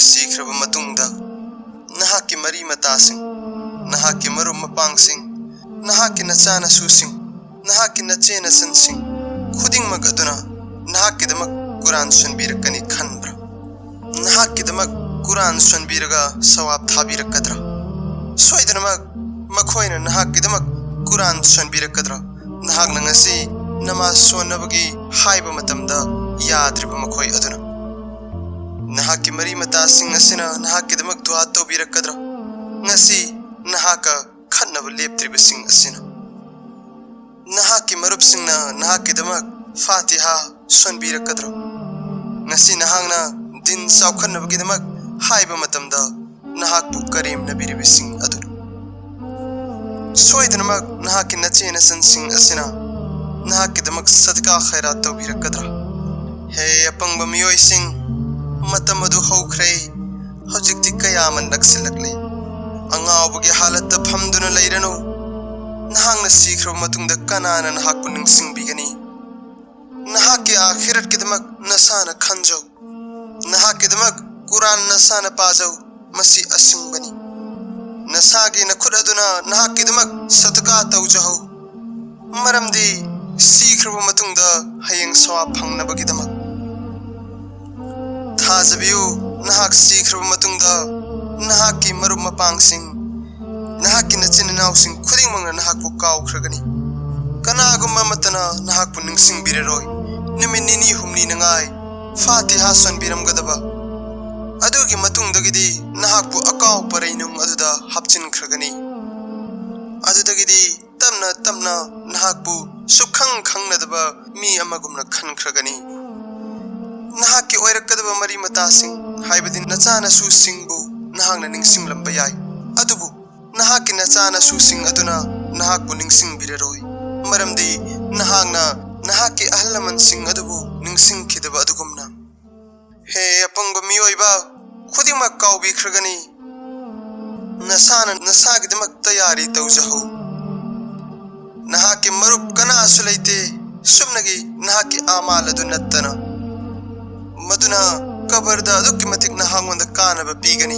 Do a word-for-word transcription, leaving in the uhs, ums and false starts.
ꯁꯤꯈ꯭ꯔꯕ ꯃꯇꯨꯡꯗ ꯅꯍꯥꯛꯀꯤ ꯃꯔꯤ ꯃꯇꯥꯁꯤꯡ, ꯅꯍꯥꯛꯀꯤ ꯃꯔꯨꯞ ꯃꯄꯥꯡꯁꯤꯡ, ꯅꯍꯥꯛꯀꯤ ꯅꯆꯥꯅꯁꯨꯁꯤꯡ, ꯅꯍꯥꯛꯀꯤ ꯅꯆꯦ ꯅꯆꯟꯁꯤꯡ ꯈꯨꯗꯤꯡꯃꯛ ꯑꯗꯨꯅ ꯅꯍꯥꯛꯀꯤꯗꯃꯛ ꯀꯨꯔꯥꯟ ꯁꯣꯟꯕꯤꯔꯛꯀꯅꯤ ꯈꯟꯕ꯭ꯔꯥ? ꯅꯍꯥꯛꯀꯤꯗꯃꯛ ꯀꯨꯔꯥꯟ ꯁꯣꯟꯕꯤꯔꯒ ꯁꯋꯥꯕ ꯊꯥꯕꯤꯔꯛꯀꯗ꯭ꯔꯥ? ꯁꯣꯏꯗꯅꯃꯛ ꯃꯈꯣꯏꯅ ꯅꯍꯥꯛꯀꯤꯗꯃꯛ ꯀꯨꯔꯥꯟ ꯁꯣꯟꯕꯤꯔꯛꯀꯗ꯭ꯔꯥ? ꯅꯍꯥꯛꯅ ꯉꯁꯤ ꯅꯃꯥꯖ ꯁꯣꯟꯅꯕꯒꯤ ꯍꯥꯏꯕ ꯃꯇꯝꯗ ꯌꯥꯗ꯭ꯔꯤꯕ ꯃꯈꯣꯏ ꯑꯗꯨꯅ꯫ ꯅꯍꯥꯛꯀꯤ ꯃꯔꯤ ꯃꯇꯥꯁꯤꯡ ꯑꯁꯤꯅ ꯅꯍꯥꯛꯀꯤꯗꯃꯛ ꯗꯨꯋꯥ ꯇꯧꯕꯤꯔꯛꯀꯗ꯭ꯔꯥ? ꯉꯁꯤ ꯅꯍꯥꯛꯀ ꯈꯠꯅꯕ ꯂꯦꯞꯇ꯭ꯔꯤꯕꯁꯤꯡ ꯑꯁꯤꯅ꯫ ꯅꯍꯥꯛꯀꯤ ꯃꯔꯨꯞꯁꯤꯡꯅ ꯅꯍꯥꯛꯀꯤꯗꯃꯛ ꯐꯥꯇꯤꯍꯥ ꯁꯣꯟꯕꯤꯔꯛꯀꯗ꯭ꯔꯥ? ꯉꯁꯤ ꯅꯍꯥꯛꯅ ꯗꯤꯟ ꯆꯥꯎꯈꯠꯅꯕꯒꯤꯗꯃꯛ ꯍꯥꯏꯕ ꯃꯇꯝꯗ ꯅꯍꯥꯛꯄꯨ ꯀꯔꯦꯝꯅꯕꯤꯔꯤꯕꯁꯤꯡ ꯑꯗꯨꯅ꯫ ꯁꯣꯏꯗꯅꯃꯛ ꯅꯍꯥꯛꯀꯤ ꯅꯆꯦ ꯅꯆꯟꯁꯤꯡ ꯑꯁꯤꯅ ꯅꯍꯥꯛꯀꯤꯗꯃꯛ ꯁꯗꯀꯥ ꯈꯩꯔꯥꯠ ꯇꯧꯕꯤꯔꯛꯀꯗ꯭ꯔꯥ? ꯍꯦ ꯑꯄꯪꯕ ꯃꯤꯑꯣꯏꯁꯤꯡ, ꯃꯇꯝ ꯑꯗꯨ ꯍꯧꯈ꯭ꯔꯦ꯫ ꯍꯧꯖꯤꯛꯇꯤ ꯀꯌꯥꯃ ꯅꯛꯁꯤꯜꯂꯛꯂꯦ꯫ ꯑꯉꯥꯎꯕꯒꯤ ꯍꯥꯂꯠꯇ ꯐꯝꯗꯨꯅ ꯂꯩꯔꯅꯨ꯫ ꯅꯍꯥꯛꯅ ꯁꯤꯈ꯭ꯔꯕ ꯃꯇꯨꯡꯗ ꯀꯅꯥꯅ ꯅꯍꯥꯛꯄꯨ ꯅꯤꯡꯁꯤꯡꯕꯤꯒꯅꯤ? ꯅꯍꯥꯛꯀꯤ ꯑꯥꯈꯤꯔꯠꯀꯤꯗꯃꯛ ꯅꯁꯥꯅ ꯈꯟꯖꯧ꯫ ꯅꯍꯥꯛꯀꯤꯗꯃꯛ ꯀꯨꯔꯥꯟ ꯅꯁꯥꯅ ꯄꯥꯖꯧ꯫ ꯃꯁꯤ ꯑꯁꯤꯡꯕꯅꯤ꯫ ꯅꯁꯥꯒꯤ ꯅꯈꯨꯠ ꯑꯗꯨꯅ ꯅꯍꯥꯛꯀꯤꯗꯃꯛ ꯁꯗꯀꯥ ꯇꯧꯖꯍꯧ꯫ ꯃꯔꯝꯗꯤ ꯁꯤꯈ꯭ꯔꯕ ꯃꯇꯨꯡꯗ ꯍꯌꯦꯡ ꯁꯋꯥꯕ ꯐꯪꯅꯕꯒꯤꯗꯃꯛ꯫ ꯊꯥꯖꯕꯤꯌꯨ, ꯅꯍꯥꯛ ꯁꯤꯈ꯭ꯔꯕ ꯃꯇꯨꯡꯗ ꯅꯍꯥꯛꯀꯤ ꯃꯔꯨꯞ ꯃꯄꯥꯡꯁꯤꯡ, ꯅꯍꯥꯛꯀꯤ ꯅꯆꯤꯟ ꯏꯅꯥꯎꯁꯤꯡ ꯈꯨꯗꯤꯡꯃꯛꯅ ꯅꯍꯥꯛꯄꯨ ꯀꯥꯎꯈ꯭ꯔꯒꯅꯤ꯫ ꯀꯅꯥꯒꯨꯝꯕ ꯑꯃꯠꯇꯅ ꯅꯍꯥꯛꯄꯨ ꯅꯤꯡꯁꯤꯡꯕꯤꯔꯔꯣꯏ꯫ ꯅꯨꯃꯤꯠ ꯅꯤꯅꯤ ꯍꯨꯝꯅꯤꯅꯉꯥꯏ ꯐꯥꯇꯤꯍꯥ ꯁꯣꯟꯕꯤꯔꯝꯒꯗꯕ ꯑꯗꯨꯒꯤ ꯃꯇꯨꯡꯗꯒꯤꯗꯤ ꯅꯍꯥꯛꯄꯨ ꯑꯀꯥꯎ ꯄꯔꯩꯅꯨꯡ ꯑꯗꯨꯗ ꯍꯥꯞꯆꯤꯟꯈ꯭ꯔꯒꯅꯤ꯫ ꯑꯗꯨꯗꯒꯤꯗꯤ ꯇꯞꯅ ꯇꯞꯅ ꯅꯍꯥꯛꯄꯨ ꯁꯨꯛꯈꯪ ꯈꯪꯅꯗꯕ ꯃꯤ ꯑꯃꯒꯨꯝꯅ ꯈꯟꯈ꯭ꯔꯒꯅꯤ꯫ ꯅꯍꯥꯛꯀꯤ ꯑꯣꯏꯔꯛꯀꯗꯕ ꯃꯔꯤ ꯃꯇꯥꯁꯤꯡ, ꯍꯥꯏꯕꯗꯤ ꯅꯆꯥꯅꯁꯨꯁꯤꯡꯕꯨ ꯅꯍꯥꯛꯅ ꯅꯤꯡꯁꯤꯡꯂꯝꯕ ꯌꯥꯏ, ꯑꯗꯨꯕꯨ ꯅꯍꯥꯛꯀꯤ ꯅꯆꯥꯅꯁꯨꯁꯤꯡ ꯑꯗꯨꯅ ꯅꯍꯥꯛꯄꯨ ꯅꯤꯡꯁꯤꯡꯕꯤꯔꯔꯣꯏ, ꯃꯔꯝꯗꯤ ꯅꯍꯥꯛꯅ ꯅꯍꯥꯛꯀꯤ ꯑꯍꯜ ꯂꯃꯟꯁꯤꯡ ꯑꯗꯨꯕꯨ ꯅꯤꯡꯁꯤꯡꯈꯤꯗꯕ ꯑꯗꯨꯒꯨꯝꯅ꯫ ꯍꯦ ꯑꯄꯪꯕ ꯃꯤꯑꯣꯏꯕ, ꯈꯨꯗꯤꯡꯃꯛ ꯀꯥꯎꯕꯤꯈ꯭ꯔꯒꯅꯤ꯫ ꯅꯁꯥꯅ ꯅꯁꯥꯒꯤꯗꯃꯛ ꯇꯌꯥꯔꯤ ꯇꯧꯖꯍꯧ꯫ ꯅꯍꯥꯛꯀꯤ ꯃꯔꯨꯞ ꯀꯅꯥꯁꯨ ꯂꯩꯇꯦ, ꯁꯨꯞꯅꯒꯤ ꯅꯍꯥꯛꯀꯤ ꯑꯃꯥꯜ ꯑꯗꯨ ꯅꯠꯇꯅ꯫ ꯃꯗꯨꯅ ꯀꯕꯔꯗ ꯑꯗꯨꯛꯀꯤ ꯃꯇꯤꯛ ꯅꯍꯥꯛꯉꯣꯟꯗ ꯀꯥꯟꯅꯕ ꯄꯤꯒꯅꯤ꯫